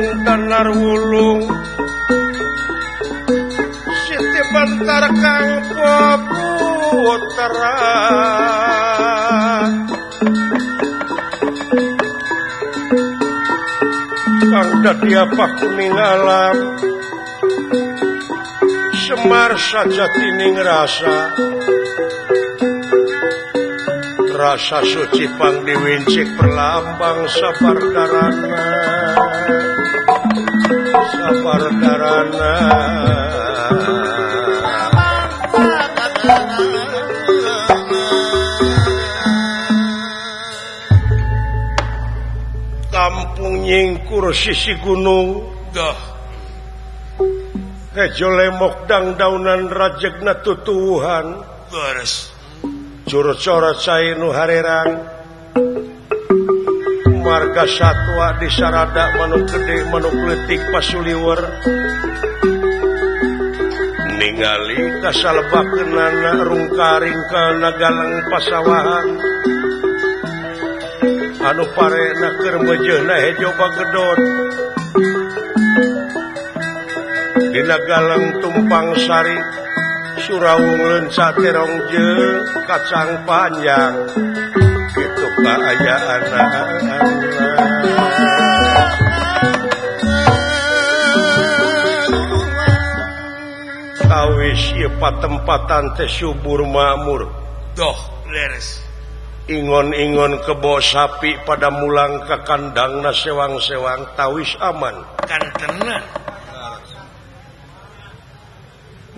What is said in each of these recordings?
Tanar wulung Siti Bentar kang putra kang dadi apa kuning alam Semar sajatining rasa rasa suci pang diwincik perlambang sapardarana sapardarana kampung nyingkur sisi gunung dah hejo lemok dang daunan rajegna tutuwuhan beres juru-coro cai nu harerang marga satwa di sarada manuk gede manuk leutik pasuliwer ningali kasalbakeunana rungkaring kana galeng pasawahan anu parena keur meujeuhna hejo bagedot dina galeng tumpang sari surawung leunca terong jeung kacang panjang kitu kaayaan tawis ieu patempatan teh subur makmur doh leres ingon-ingon kebo sapi pada mulang ka kandangna sewang-sewang tawis aman kantenan.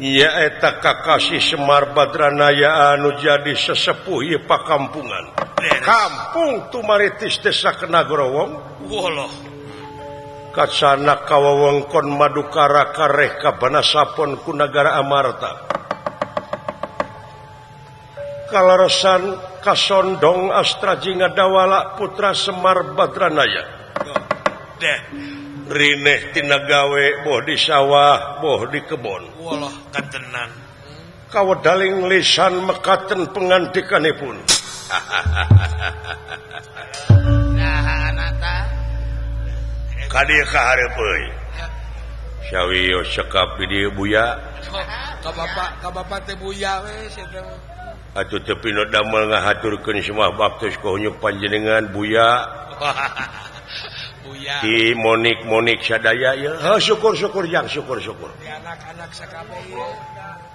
Iya eta kakasih Semar Badranaya anu jadi sesepuh ieu pakampungan. Kampung Tumaritis desa Kenagorowong. Woloh. Kacana kawawengkon Madukara kareh ka Banasapon ku nagara Amarta. Kalaresan kasondong Astra Jingadawala putra Semar Badranaya. Deh. Rineh tina gawe boh di sawah boh di kebon. Woloh katenan. Kawedaling lisan mekaten pengantikanipun. Nah, anata. Ka dieu ka hareup euy. Sawios cekap di dieu Buya. Ka bapak teh Buya we sia teh. Atuh teu pino damel ngahaturkeun semah baktos ka hunyuk panjenengan Buya. Buya. Di Monik-Monik sadaya ya. Heuh syukur-syukur jang syukur-syukur. Di anak-anak sakabeh ieu.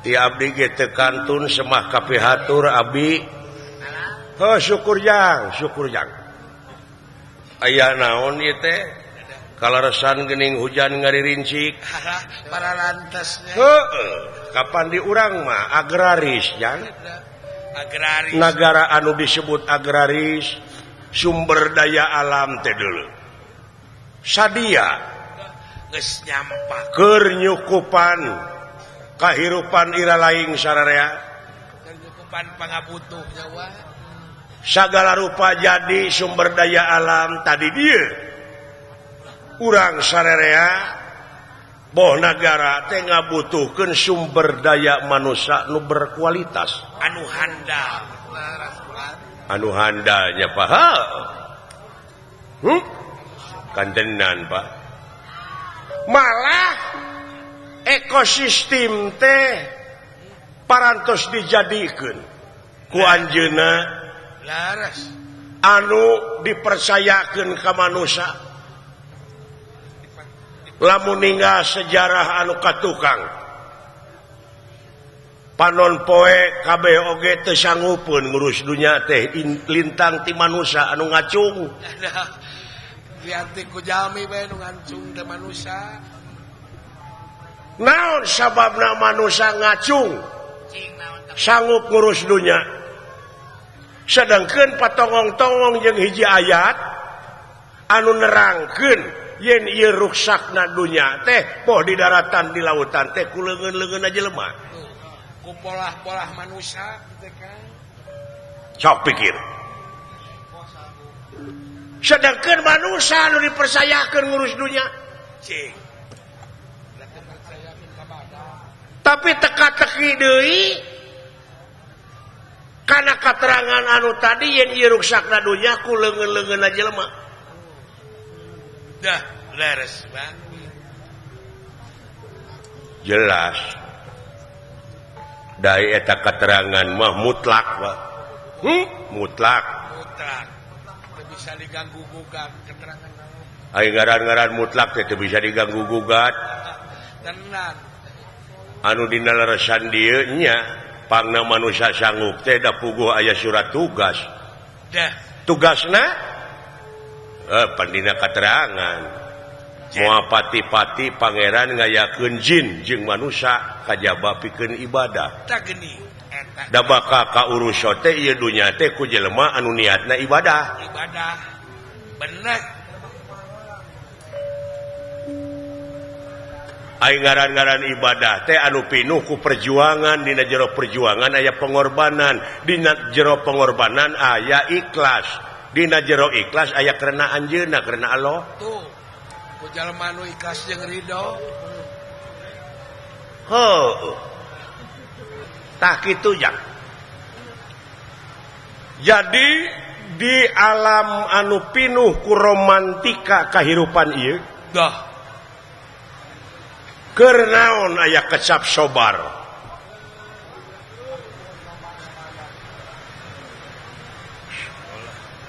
Ti abdi ge teu kantun semah kapihatur abdi. Heuh syukur jang, syukur jang. Aya naon ieu teh? Kalaresan geuning hujan ngaririncik. Para lantasnya. Heueuh, kapan di urang mah agraris jang. Agraris. Nagara anu disebut agraris sumber daya alam teh deuleu. Sadia geus nyampak keur nyukupan kahirupan ira laing sararea keur nyukupan pangabutuh nyawa sagala rupa jadi sumber daya alam tadi dieu urang sararea boh nagara teh ngabutuhkeun sumber daya manusia nu berkualitas anu handal anu handalnya Pak. Kantenan Pak. Malah ekosistem teh parantos dijadikeun ku anjeunna laras anu dipercayakeun ka manusia. Lamun ninggal sejarah anu katukang panon poe kabeh oge teu sanggupeun ngurus dunya teh lintang ti manusia anu ngacung. Dianti ku jalmi bae nu ngancung teh manusia. Naon sababna manusia ngacung sanggup ngurus dunya? Sedangkeun patongong-tongong jeung hiji ayat anu nerangkeun yen ieu ruksakna dunya teh boh di daratan di lautan teh ku leungeun-leungeun jelema. Ku polah-polah manusia teh kan. Sok pikir. Sedangkan manusia anu dipercayakeun ngurus dunya. Cing. Tapi teka-teki deui kana katerangan anu tadi yen ieu ruksakna dunya ku leungeun-leungeun jelema. Dah Leres Bang. Jelas. Dari eta keterangan mah mutlak, Pak. Mutlak. Mutlak. Teu bisa diganggu gugat keterangan. Ai ngaran-ngaran mutlak teh teu bisa diganggu gugat. Tenan. Anu dina leresan dieu nya pangna manusia sanggup teh da puguh aya surat tugas. Dah. Tugasna pandina katerangan. Moal pati-pati pangeran ngayakeun jin jeung manusia kajaba pikeun ibadah. Tah geuning eta. Da bakal kaurus teh ieu dunya teh ku jelema anu niatna ibadah. Ibadah. Bener. Ai ngaran-ngaran ibadah teh anu pinuh ku perjuangan, dina jero perjuangan aya pengorbanan, dina jero pengorbanan aya ikhlas, dina jero ikhlas aya karena anjeunna karena Allah. Tuh. Ku jalma nu ikhlas jeung ridho. Heuh. Tah kitu jang. Jadi di alam anu pinuh ku romantika kahirupan ieu, dah. Keur naon aya kecap sobar.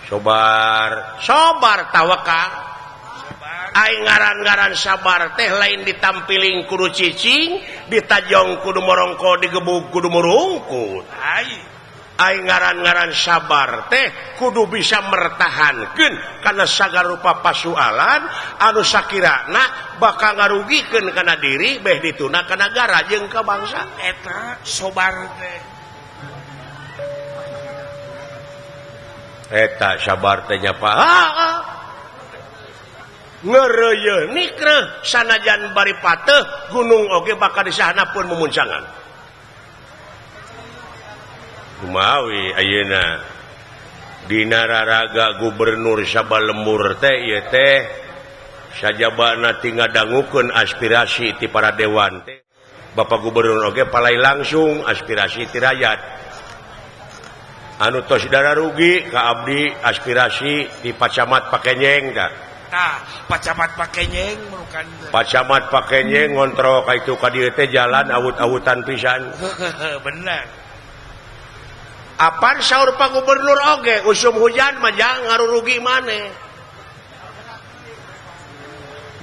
Sobar, sobar tawakal. Ai ngaran-ngaran sabar teh lain ditampiling kudu cicing, ditajong kudu morongko, digebug kudu murungkut. Ai ngaran-ngaran sabar teh kudu bisa mertahankeun kana sagala rupa pasualan anu sakirana bakal ngarugikeun kana diri beh dituna ka nagara jeung ka bangsa. Eta sobar teh. Eta sabar teh nya pa. Ngereuyeun nikreuh sanajan bari pateuh gunung oge bakal disahana pun mumuncangan. Kumawi ayeuna dina raraga gubernur sabalembur teh ieu teh sajabana ti ngadangukeun aspirasi ti para dewan teh. Bapak gubernur oge palai langsung aspirasi ti rakyat. Anu tos dara rugi ka abdi aspirasi ti Pacamat Pakenyeng tah. Tah, Pacamat Pakenyeng merukan. Pacamat Pakenyeng ngontrol ka itu ka dieu teh jalan awut-awutan pisan. Bener. Apan saur Pak Gubernur oge usum hujan mah jang ngarurugi maneh.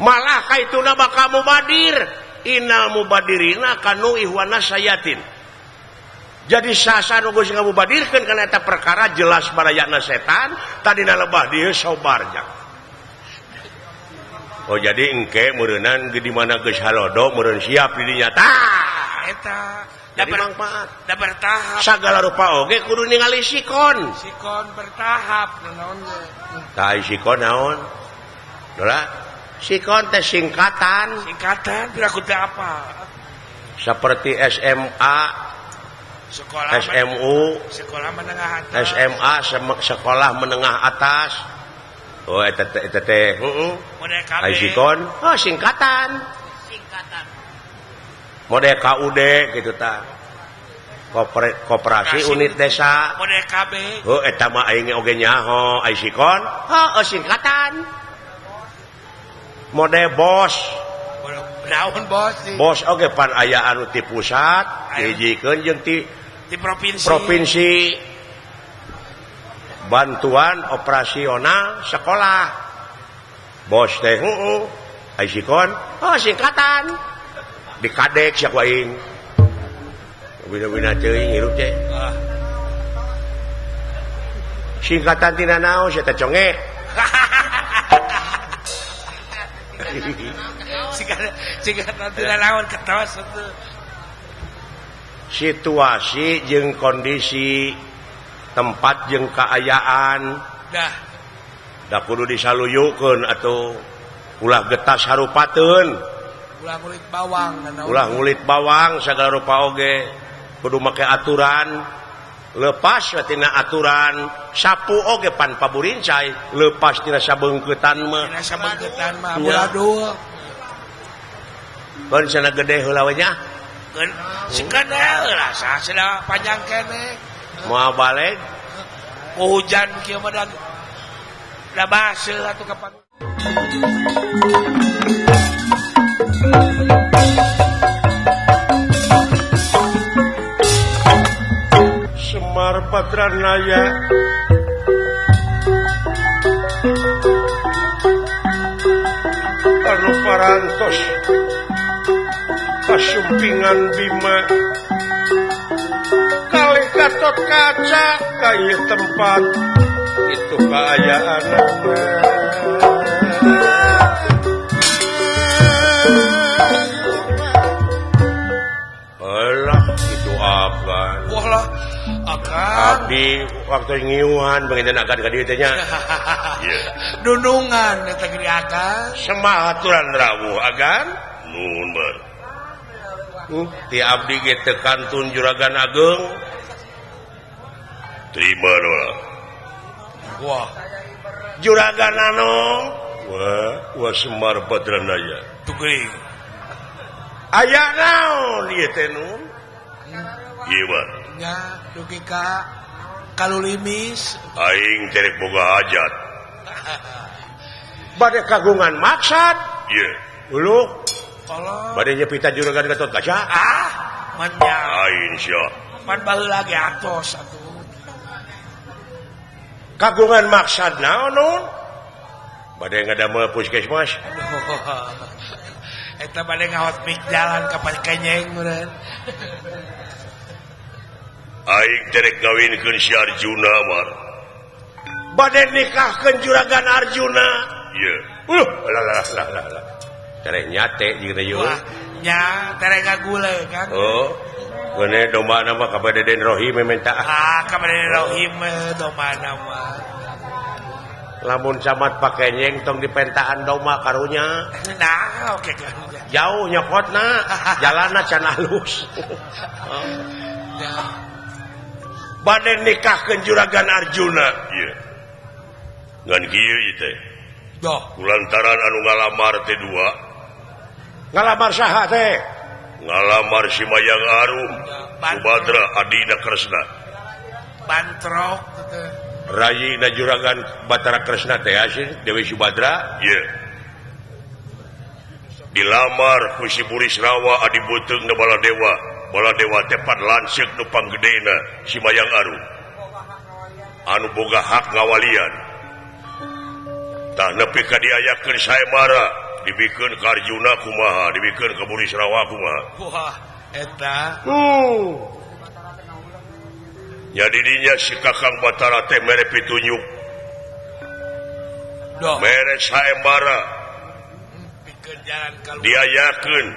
Malah kaituna bakal mubadir. Innal mubadirina kanu ihwana sayatin. Jadi sasa nu geus ngamubadirkeun kana eta perkara jelas barayana setan, tadina lebah dieu sobar jang. Oh jadi engke meureunnan di mana geus halodo meureun siap di dinya tah. Eta jadi manfaat. Da bertahap. Sagala rupa oge kudu ningali sikon. Sikon bertahap naon ge. Tah sikon naon? Dola sikon teh singkatan. Singkatan piraku teh apa? Seperti SMA, sekolah SMU, sekolah menengah atas. SMA sekolah menengah atas. Oh eta teh heeh. Ai sikon, oh singkatan. Singkatan. Mode KUD gitu ta. Koperasi unit desa. Mode KB. Heuh eta mah aing oge nyaho ai sikon, heuh singkatan. Mode bos. Naon bos sih? Bos oge pan aya anu ti pusat, dihijikeun jeung ti provinsi. Provinsi. Bantuan operasional sekolah. Bos teh heuh ai sikon, oh singkatan. Dikadek sia ku aing. Bina-bina teuing hirup teh. Singkatan tina naon sia teh conge. Singkatan tina naon ketos atuh. Situasi jeung kondisi tempat jeung kaayaan. Dah. Da kudu disaluyukeun atuh. Ulah getas harupateun. Ulah ngulit bawang, ulah ngulit bawang sagala rupa oge kudu make aturan, lepas tina aturan sapu oge pan paburincai lepas tina sabeungkeutan mah, tina sabeungkeutan mah amburadul. Keun cenah gede heula we nya. Keun sikeun heula sasana panjang keneh. Moal balik hujan kieu mah da baseuh atuh kapan. Badranaya anu parantos kasumpingan Bima kali Gatot Kaca kaya tempat itu kaayaan alah itu agan. Wah agan. Abdi waktu ngiuhan pengen agan ka dieu teh nya. Dunungan eta geuning agan. Semah aturan rawuh agan. Nuhun ber. Ti abdi ge teu kantun juragan ageung. Terima doa. Wah. Juragan anu. Wah, wah Semar Badranaya. Tugeuing. Aya naon ieu teh nun? Ieu mah. Nya dugi ka kalulimis. Aing terek boga hajat. Bade kagungan maksad? Ieu. Uluh. Kolot. Bade nyepita juragan Gatot Kaca? Ah, manya. Lain sia. Pan baheula ge atos atuh. Kagungan maksad naon nun? Bade ngadamel puskesmas. Eta bade ngawat mik jalan ka kenyeng meureun. Aing terek ngawinkeun si Arjuna mar. Bade nikahkeun juragan Arjuna. Ieu. Lah lah lah lah lah. Terek nyate jeung teh ieu. Wah, nya terek ngagule kan. Oh. Geune domba mah ka Deden Rohim menta. Ah, ka Deden Rohim domba mah. Lamun camat pakenyeng tong dipentaan domba karunya. Nah, oke karunya. Jauh nyokotna, jalanna can alus. Bade nikahkeun juragan Arjuna. Ieu. Ngan kieu ieu teh. Doh, kulantaran anu ngalamar teh dua. Ngalamar saha teh? Ngalamar si Mayang Arum, Subadra adina Kresna. Bantrok teh. Rayina juragan Batara Kresna teh asin Dewi Subadra. Ieu. Dilamar ku si Burisrawa adi beuteung na Baladewa. Baladewa teh pan lanceuk nu panggedena si Mayang Arum. Anu boga hak ngawalian. Tah nepi ka diayakeun saemara, dibikeun ka Arjuna kumaha, dibikeun ka Burisrawa kumaha. Wah, eta. Nya didinya si Kakang Batara teh mere pitunjuk. Doh. Mere saembara. Pikeun jalan kaluar. Diayakeun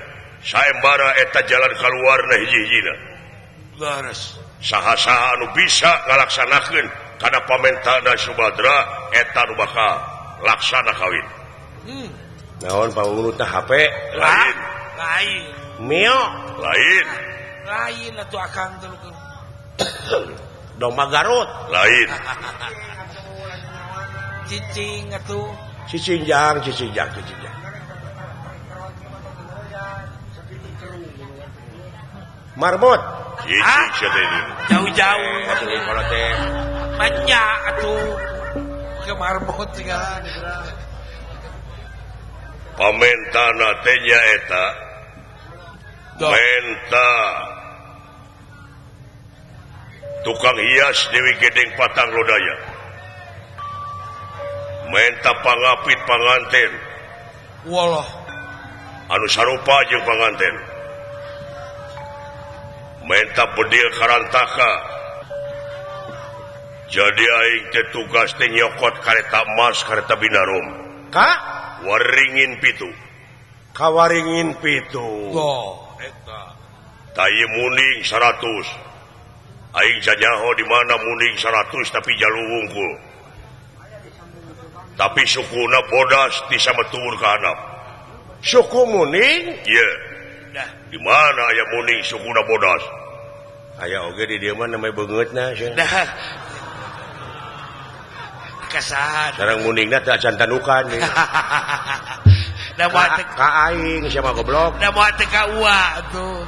saembara eta jalan kaluarna hiji-hijina. Leres. Saha-saha anu bisa ngalaksanakeun kana pamentana Subadra eta nu bakal laksana kawin. Naon pangurutna HP? Lain. Lain. Mio. Lain. Lain atuh akang teh. Domba Garut. Lain. Cicing atuh. Cicing jang, cicing jang, cicing jang. Marmot. Cicing sia teh. Jauh-jauh atuh kalau teh. Banyak atuh. Ke marmot segala. Pamentana teh nyaeta. Menta tukang hias Dewi Gedeng Patang Lodaya. Menta pangapit panganten. Walah. Anu sarupa jeung panganten. Menta bedil karantaka. Jadi aing teh tugas teh nyokot kareta emas kareta binarum. Ka waringin pitu. Kawaringin pitu. Oh, eta. Tai muning 100. Aing janyaho di mana muning 100 tapi jalu wungkul. Tapi sukuna bodas di sametur ka handap. Suku muning? Ieu. Dah. Di mana aya muning sukuna bodas? Aya oge di dieu mah namanya beungeutna sia. Dah. Kasahan. Sareng muningna teu acan tanukan. Da moal teh ka aing sia mah goblok. Da moal teh ka ua atuh.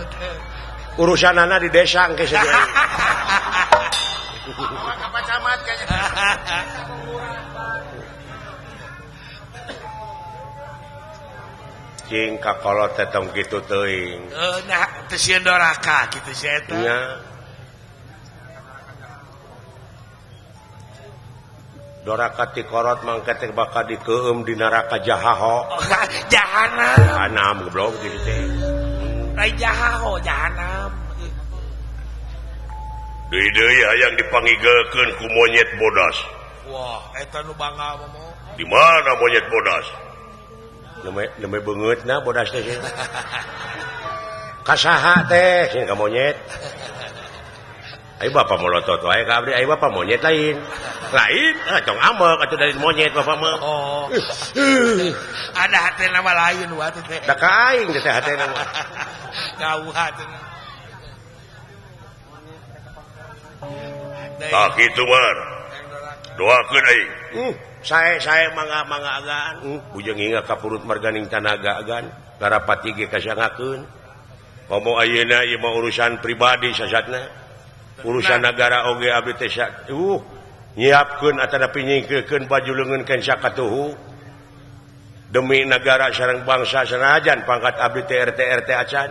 Urusanana di desa engke saja. Ka camat kayaknya. Cing kakolot teh tong kitu teuing. Nah, teu sieun doraka kitu sia eta. Nya. Doraka ti korot mangke teh bakal dikeum di neraka jahaho. Jahanam. Jahanam goblok gitu teh. Lain jahaho, jahanam. Deui deui hayang dipangigeulkeun ku monyet bodas. Wah, eta nu bangga momo. Di mana monyet bodas? Neme beungeutna bodas teh. Kasaha teh sing ka monyet. Ayo bapak molotot wae ka abdi, ayo bapak monyet lain. Lain, ah tong amek atuh dari monyet bapak mah. Oh. Ada hatena mah lain wae teh. Da ka aing teh hatena mah. Gauh hatena. Tah kitu mar. Doakeun aing. Sae-sae mangga-mangga agan. Bujeng hingga ka purut marganing tanaga agan. Garapati ge kasangakeun. Komo ayeuna ieu mah urusan pribadi sasatna. Urusan negara oge abdi teh nyiapkeun atanapi nyingkirkeun baju leungeun kensa katuhu demi negara sareng bangsa sanajan pangkat abdi teh RT RT acan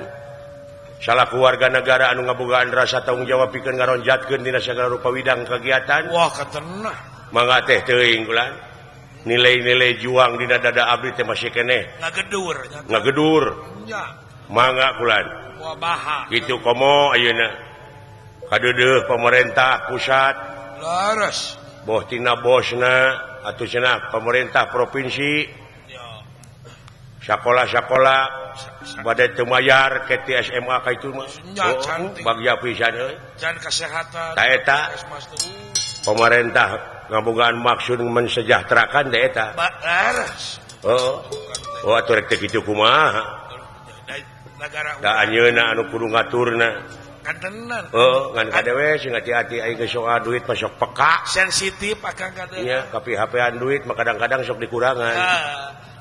salaku warga negara anu ngabogaan rasa tanggung jawab pikeun ngaronjatkeun dina sagala rupa widang kegiatan. Wah katenah mangga teh teuing kulan nilai-nilai juang dina dada abdi teh masih keneh ngagedur ngagedur nya mangga kulan wah baha kitu komo ayeuna kadeudeuh pemerintah pusat leres boh tina bosna atuh cenah pemerintah provinsi sakola-sakola bade teu mayar ke ti SMA ka itu mah bagja pisan euy can kesehatan ta eta pemerintah ngabogaan maksud mensejahterakan teh eta leres oh oh atuh rek teh kitu kumaha negara da anjeunna anu kudu ngaturna oh ngan kadewe sing hati-hati aing geus soal duit mah sok peka sensitif akang kadewe nya kapi-hapean duit mah kadang-kadang sok dikurangan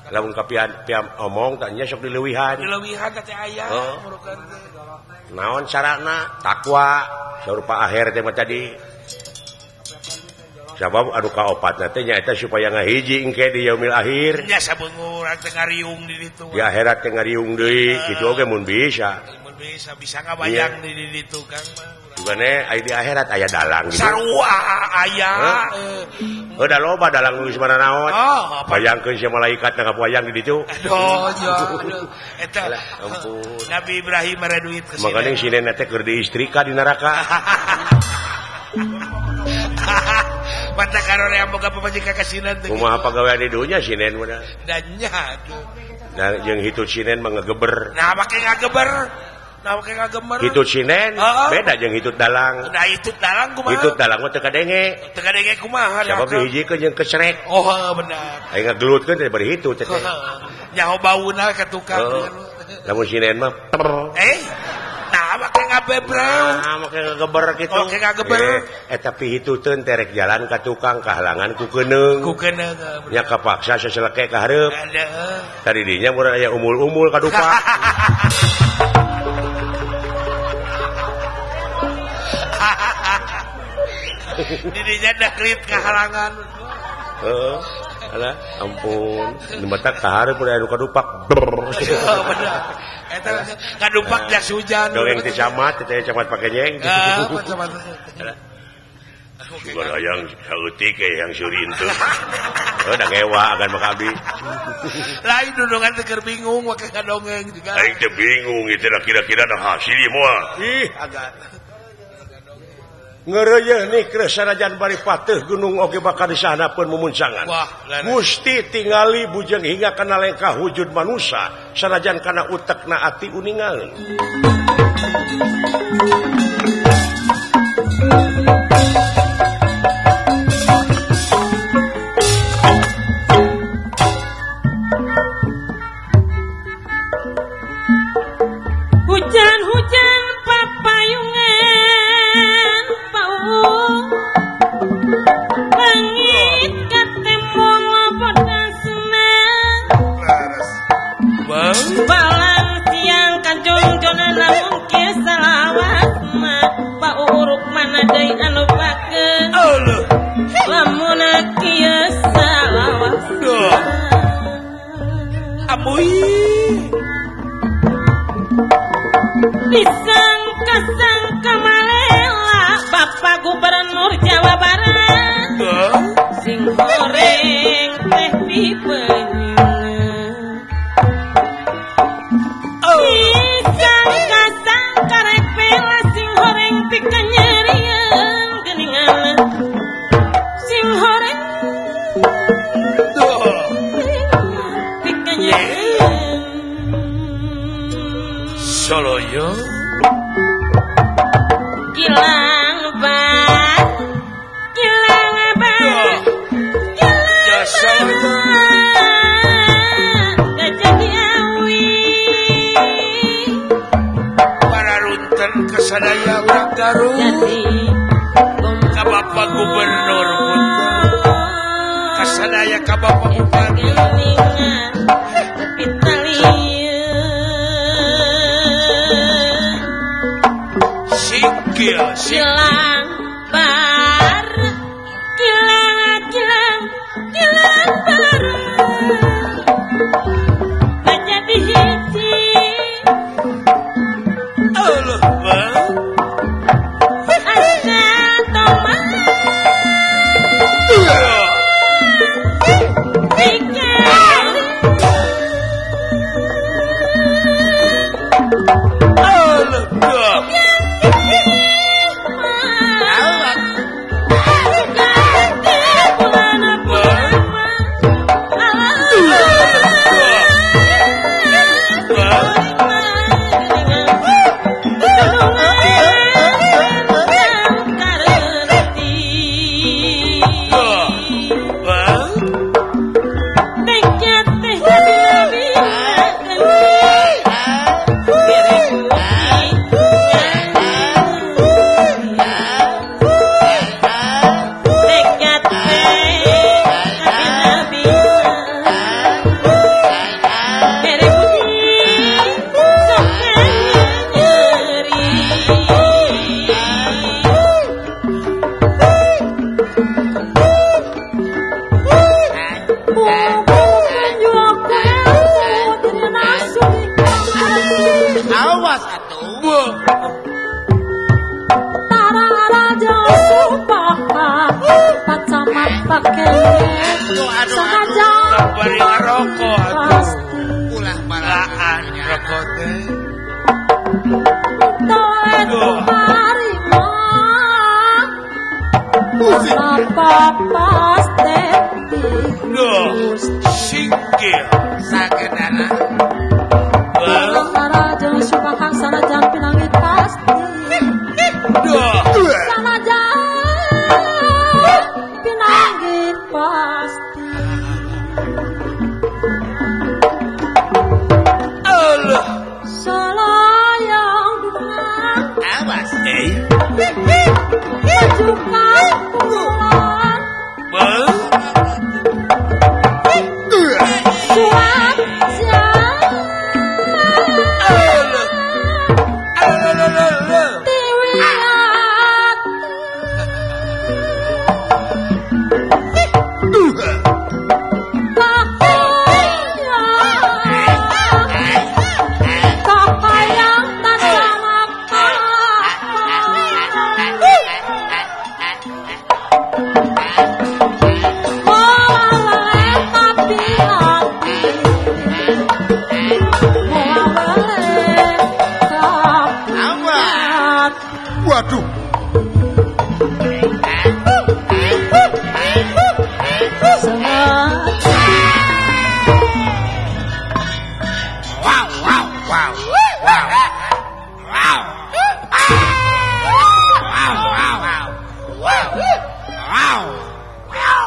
lamun kapian piam omong tah nya sok dileuwihan dileuwihan teh aya murukan naon carana takwa sarupa akhir teh mah tadi sabab anu kaopatna teh nyaeta supaya ngahiji engke di yaumil akhir nya sabeungur teh ngariung di ditu di akhirat teh ngariung deui kitu oge mun bisa bisa bisa ngabayang di ditu Kang mah. Bugane aya di akhirat aya dalang gitu. Sarua aya. Heuh da loba dalang geus mana naon. Oh, bayangkeun sia malaikat na kapoyang di ditu. Aduh, ya aduh. Eta ampun. Nabi Ibrahim mere duit ke sini. Makanya sinen teh keur diistrika di neraka. Mata karone boga pamajikan ka sinen teh. Kumaha pagawean di dunya sinen mah. Da nya atuh. Nah jeung hitut sinen mah ngegeber. Nah make ngageber. Nah, make ngagemer. Hitut sinen beda jeung hitut dalang. Nah, hitut dalang kumaha? Hitut dalang mah teu kadenge. Teu kadenge kumaha? Sabab dihijikeun jeung kesrek. Oh, benar. Aing ngagelutkeun teh bari hitut teh. Nyaho bauna ka tukang. Lamun sinen mah nah make ngabebreu. Nah, make ngageber kitu. Oke ngageber. Tapi hituteun terek jalan ka tukang kahalangan ku keuneung. Ku keuneung. Nya kapaksa saseleke ka hareup. Tadi dinya murah aya umul-umul ka dupa. Didinya deklit kehalangan. Heeh. Alah, ampun. Di mata kahareup udah anu kadupak. Bener. Eta kadupak jas hujan. Dongeng teh camat, teh camat pakenyeng. Heeh, camat. Sugan hayang saeutik yang seurin teu. Heuh da ngewa agan mah abdi. Lain dudungan teh keur bingung make kadongeng juga. Aing teh bingung ieu teh kira-kira da hasil ieu moal. Ih, agan. Ngereyeuh nih sanajan bari pateuh gunung oge bakal disahanapeun mumuncangan. Gusti tingali bujeng hingga kana lengkah wujud manusa sanajan kana utekna ati uningaeun. Hujan-hujan papayungan bangit ketemu ngopodan senang balang siang kancung jona namun kesalawat ma pauruk mana deui anu pakeun lamun kieu salawat amuy disangka-sangka malela Bapak Gubernur Jawa Barat sing Sing goreng teh pipenyeun Sangka-sangka rek pela sing horeng pikeun nyerieun geuningan sing horeng pikeun nyerieun Soloyo Gilang bar gilang bar gilang Kasadaya urang Garut ka Bapak Gubernur punten kasadaya ka Bapak Bupati Singkil gilang bar gilang gilang gilang bar jadi hiji Allah bang asa toma Allah bang Awas atuh. Sengaja bari ngarokok atuh. Ulah malaan rokok teh. Duh, singkir sakedana. Waduh. Wow wow wow wow wow wow wow wow wow wow.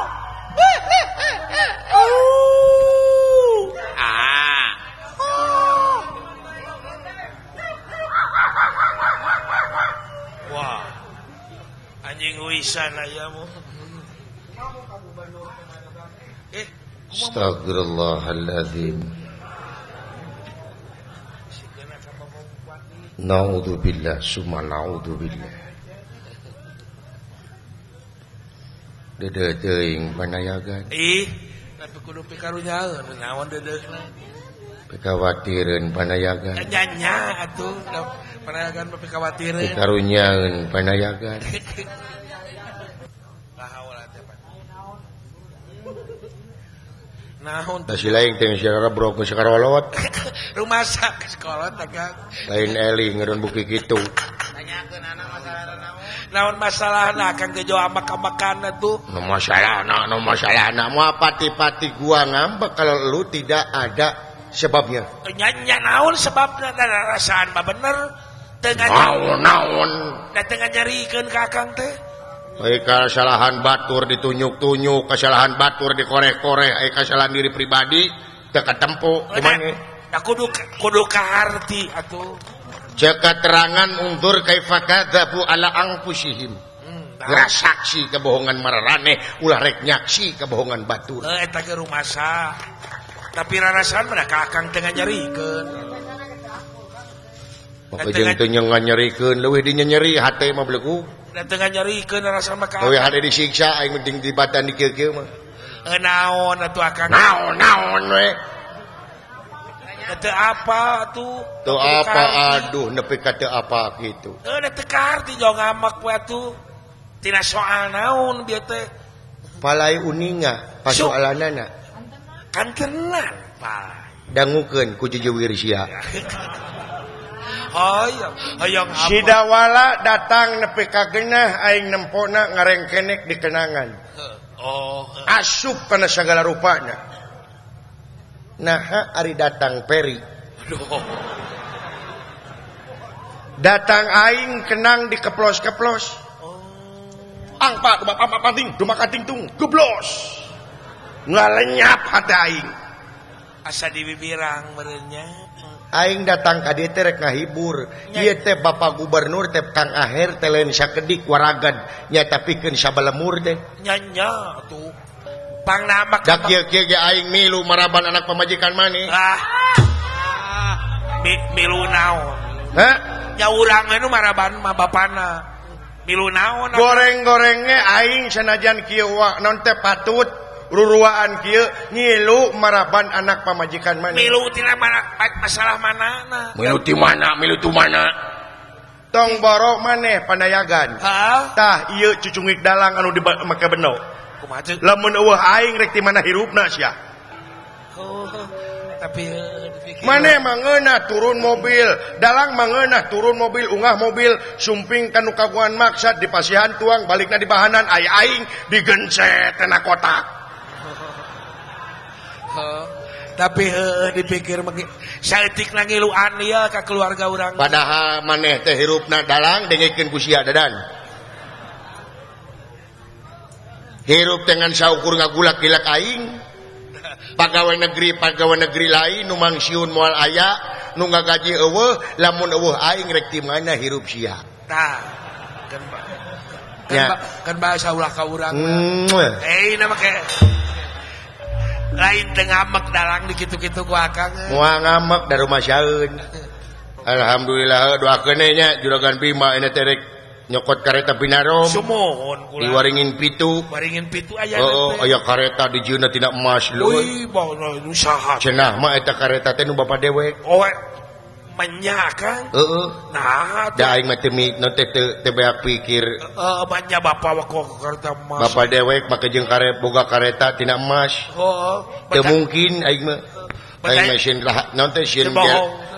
Ah. Wah. Anjing wisan ayamu. Astagfirullahaladzim. Na'udzubillah summa na'udzubillah. Dedeh teuing panayagan. Ih, tapi kudu pikarunyaeun naon dedeuna. Pikawatireun panayagan. Nya nya atuh panayagan mah pikawatireun. Pikarunyaeun panayagan. Naon tah si lain teh geus rebrok geus karolot. Rumasa geus kolot Akang. Lain eling ngeron buki kitu. Tanyakeun anak masalah naon. Naon masalahna Akang teh jauh ambek-ambekan atuh. No masalahna, no masalahna moal pati-pati gua ngambek kalau lu tidak ada sebabnya. Nya naon sebabna da rasaan mah bener. Teu naon naon. Da teu nganyerikeun ka Akang teh. Ai kasalahan batur ditunjuk-tunjuk, kesalahan batur dikoreh-koreh, ai kesalahan diri pribadi teu katempo kumaha. Da kudu kaharti atuh. Cek keterangan undur kaifa kadzabu ala anfusihim. Geura saksi kebohongan mararaneh ulah rek nyaksi kebohongan batur. Heuh eta ge rumasa. Tapi rarasaan mah ka Akang teu nganyerikeun. Maka jeung teu nyerikeun leuwih dinyeri hate mah belegu. Da teu nganyerikeun rarasaan mah ka. Leuwih hade disiksa aing mending dibatan di kieu-kieu mah. Naon atuh Akang? Naon naon we. Teu apa atuh? Teu apa aduh nepi ka teu apa kitu. Heuh da teu kaharti jauh ngamek we atuh. Tina soal naon bieu teh? Palai uninga pasoalanana. Kantenan palai. Dangukeun ku jejewir sia. Hoyong, hoyong apa? Sidawala datang nepi ka geunah aing nempona ngarengkenek di kenangan. Oh, asup kana sagala rupana. Naha ari datang peri. Aduh. Datang aing kenang di keplos-keplos. Oh. Angpa dumak pating, dumak kating tung, geblos. Ngalenyap hati aing. Asa dibibirang merenya. Aing datang ka dieu teh rek ngahibur. Ieu teh Bapak Gubernur teh Kang Aher teh lain sakedik waragan nya tapikeun sabalemur teh. Nya nya atuh. Pangnamak da kieu-kieu ge aing milu maraban anak pamajikan maneh. Ah. Milu naon? Hah? Nya urang nu maraban mah bapana. Milu naon? Goreng-gorengnya aing sanajan kieu naon teh patut ruruaan kieu ngilu maraban anak pamajikan maneh. Milu tina mana masalah manana? Milu ti mana? Milu tu mana? Tong boro maneh panayagan. Hah? Tah ieu cucungik dalang anu dimake beno. Kumaha ceuk? Lamun eueuh aing rek ti mana hirupna sia. Oh, tapi dipikir maneh mangeunah turun mobil, dalang mangeunah turun mobil, ungah mobil, sumping ka nu kagungan maksad di pasihan tuang balikna di bahanan ai aing digencet tina kotak. Oh, tapi dipikir saeutikna ngiluan ieu ka keluarga urang. Padahal maneh teh hirupna dalang dengekeun ku sia dadan. Hirup dengan saukur ngagulak gilak aing. Pegawai negeri lain nu mangsiun moal aya, nu ngagaji eueuh, lamun eueuh aing rek ti mana hirup sia. Tah. Kan kan bahasa ulah ka urang. Eh, na make lain teu ngamek dalang di kitu-kitu ku Akang. Moal ngamek da rumah saeun. Alhamdulillah doakeun nya Juragan Bima ini teh rek nyokot kareta Binarom. Sumuhun kula. Diwaringin pitu. Waringin pitu aya teh. Oh, aya kareta dijieunna tina emas leuy. Euy, bawa nu saha. Cenah mah eta kareta teh nu bapa dewek. Oh, menya Kang. Heeh. Nah, da aing mah teu teh teu beak pikir. Heeh, menya bapa mah kok kareta emas. Bapa dewek make jeung kareta boga kareta tina emas. Heeh. Teu mungkin aing mah. Aing mah sieun naon teh sieun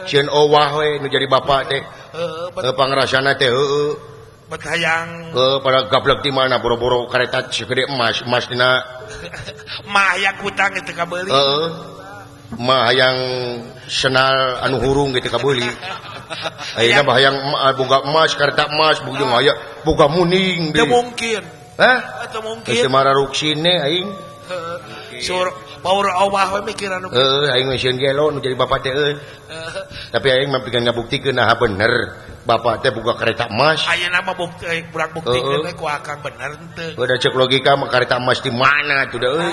sieun owah we nu jadi bapa teh. Heeh, pangrasana teh heueuh. Bet hayang pada gablek di mana boro-boro kareta segede emas emas dina mah hayang hutang itu kabeuli. Heeh. Mah hayang senal anu hurung gitu kabeuli. Ayeuna mah hayang boga emas kareta emas bujung aya boga muning teu mungkin. Hah? Teu mungkin. Geus mararuksine aing. Sur power awah we mikiran nu. Heuh, aing mah sieun gelo nu jadi bapak teh euy. Tapi aing mah pikeun ngabuktikeun nah bener. Bapak teh boga kereta emas. Ayeuna mah bukti urang buktikeun we ku Akang bener henteu. Udah cek logika mah kereta emas di mana tuh da euy.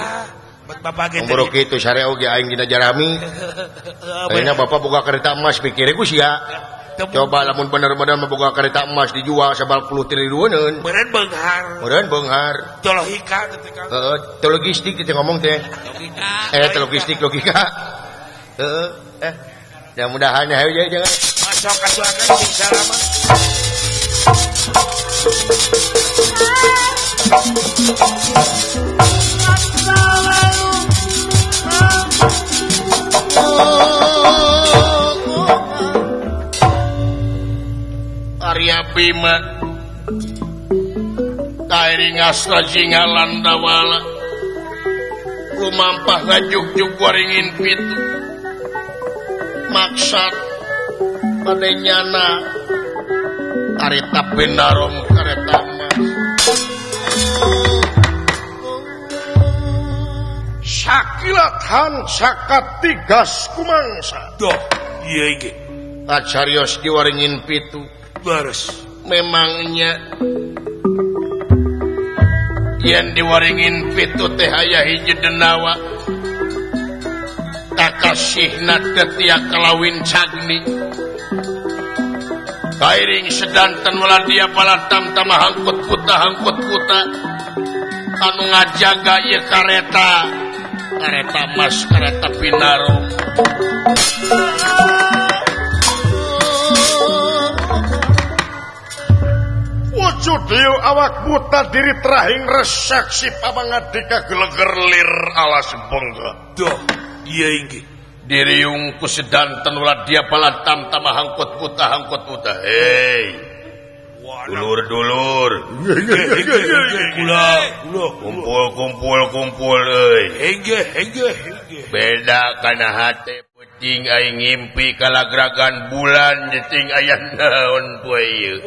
Bapak ge boro kitu sare oge aing dina jarami. Ayeuna bapak boga kereta emas pikir ku sia. Coba lamun bener-bener mah boga kereta emas dijual 90 triliuneun. Meureun beunghar. Meureun beunghar. Teu logika teh Kang. Heeh, teu logistik teh ngomong teh. Logika. Teu logistik logika. Heeh, mudah-mudahan hayu jangan. Masuk asuh Akang sing salama. Masa lalu. Bima kairing astra jinga landawala lumampah ngajugjug waringin pitu maksad bade nyana kareta Pinarom kareta emas sakilat hancaka tigas kumangsa doh ieu ge kacarios di waringin pitu bares memangnya yen di waringin pitu teh aya hiji denawa kakasihna teu tia kalawin cagni kairing sedanten waladia palatam tama hangkut kuta anu ngajaga ieu kareta kareta mas kareta Pinarom wujud liu awak buta diri terahing resak si pamangadika geleger lir alas bongga doh ieu inggih diriung ku sedanten waladia palatam tama hangkut kuta hei dulur-dulur kumpul euy beda kana hate peuting aing ngimpi kalagragan bulan jeung aya naon poe ieu.